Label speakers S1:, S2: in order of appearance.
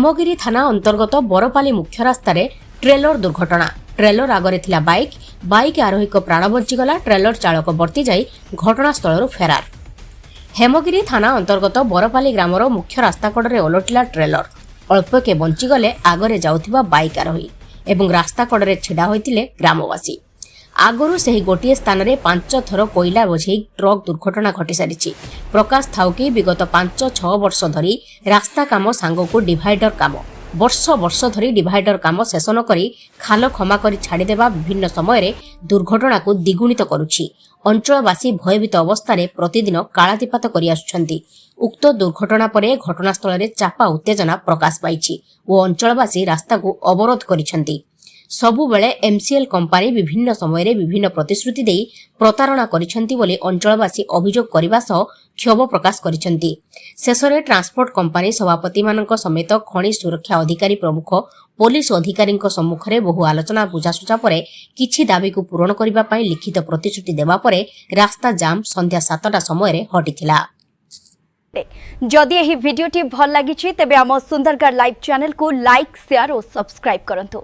S1: ହେମଗିରି ଥାନା ଅନ୍ତର୍ଗତ ବରପାଲି ମୁଖ୍ୟ ରାସ୍ତାରେ ଟ୍ରେଲର ଦୁର୍ଘଟଣା। ଟ୍ରେଲର ଆଗରେ ଥିଲା ବାଇକ୍। ବାଇକ୍ ଆରୋହୀଙ୍କ ପ୍ରାଣ ବଞ୍ଚିଗଲା। ଟ୍ରେଲର ଚାଳକ ବର୍ତ୍ତି ଯାଇ ଘଟଣାସ୍ଥଳରୁ ଫେରାର। ହେମଗିରି ଥାନା ଅନ୍ତର୍ଗତ ବରପାଲି ଗ୍ରାମର ମୁଖ୍ୟ ରାସ୍ତା କଡ଼ରେ ଓଲଟିଲା ଟ୍ରେଲର। ଅଳ୍ପକେ ବଞ୍ଚିଗଲେ ଆଗରେ ଯାଉଥିବା ବାଇକ୍ ଆରୋହୀ ଏବଂ ରାସ୍ତା କଡ଼ରେ ଛିଡ଼ା ହୋଇଥିଲେ ଗ୍ରାମବାସୀ। ଆଗରୁ ସେହି ଗୋଟିଏ ସ୍ଥାନରେ 5 ଥର କୋଇଲା ବୋଝେଇ ଟ୍ରକ୍ ଦୁର୍ଘଟଣା ଘଟିସାରିଛି। ପ୍ରକାଶ ଥାଉକି, ବିଗତ 5-6 ବର୍ଷ ଧରି ରାସ୍ତା କାମ ସାଙ୍ଗକୁ ଡିଭାଇଡର କାମ, ବର୍ଷ ବର୍ଷ ଧରି ଡିଭାଇଡର କାମ ଶେଷ ନ କରି ଖାଲ ଖମା କରି ଛାଡ଼ିଦେବା ବିଭିନ୍ନ ସମୟରେ ଦୁର୍ଘଟଣାକୁ ଦ୍ୱିଗୁଣିତ କରୁଛି। ଅଞ୍ଚଳବାସୀ ଭୟଭୀତ ଅବସ୍ଥାରେ ପ୍ରତିଦିନ କାଳାତିପାତ କରିଆସୁଛନ୍ତି। ଉକ୍ତ ଦୁର୍ଘଟଣା ପରେ ଘଟଣାସ୍ଥଳରେ ଚାପା ଉତ୍ତେଜନା ପ୍ରକାଶ ପାଇଛି ଓ ଅଞ୍ଚଳବାସୀ ରାସ୍ତାକୁ ଅବରୋଧ କରିଛନ୍ତି। ସବୁବେଳେ ଏମ୍ସିଏଲ୍ କମ୍ପାନୀ ବିଭିନ୍ନ ସମୟରେ ବିଭିନ୍ନ ପ୍ରତିଶ୍ରୁତି ଦେଇ ପ୍ରତାରଣା କରିଛନ୍ତି ବୋଲି ଅଞ୍ଚଳବାସୀ ଅଭିଯୋଗ କରିବା ସହ କ୍ଷୋଭ ପ୍ରକାଶ କରିଛନ୍ତି। ଶେଷରେ ଟ୍ରାନ୍ସପୋର୍ଟ କମ୍ପାନୀ ସଭାପତିମାନଙ୍କ ସମେତ ଖଣି ସୁରକ୍ଷା ଅଧିକାରୀ ପ୍ରମୁଖ ପୋଲିସ ଅଧିକାରୀଙ୍କ ସମ୍ମୁଖରେ ବହୁ ଆଲୋଚନା, ବୁଝାସୁଝା ପରେ କିଛି ଦାବିକୁ ପୂରଣ କରିବା ପାଇଁ ଲିଖିତ ପ୍ରତିଶ୍ରୁତି ଦେବା ପରେ ରାସ୍ତା ଜାମ୍ ସନ୍ଧ୍ୟା 7ଟା ସମୟରେ ହଟିଥିଲା।
S2: ଯଦି ଏହି ଭିଡିଓଟି ଭଲ ଲାଗିଛି, ତେବେ ଆମ ସୁନ୍ଦରଗଡ଼ ଲାଇଭ୍ ଚ୍ୟାନେଲକୁ ଲାଇକ୍, ସେୟାର ଓ ସବସ୍କ୍ରାଇବ୍ କରନ୍ତୁ।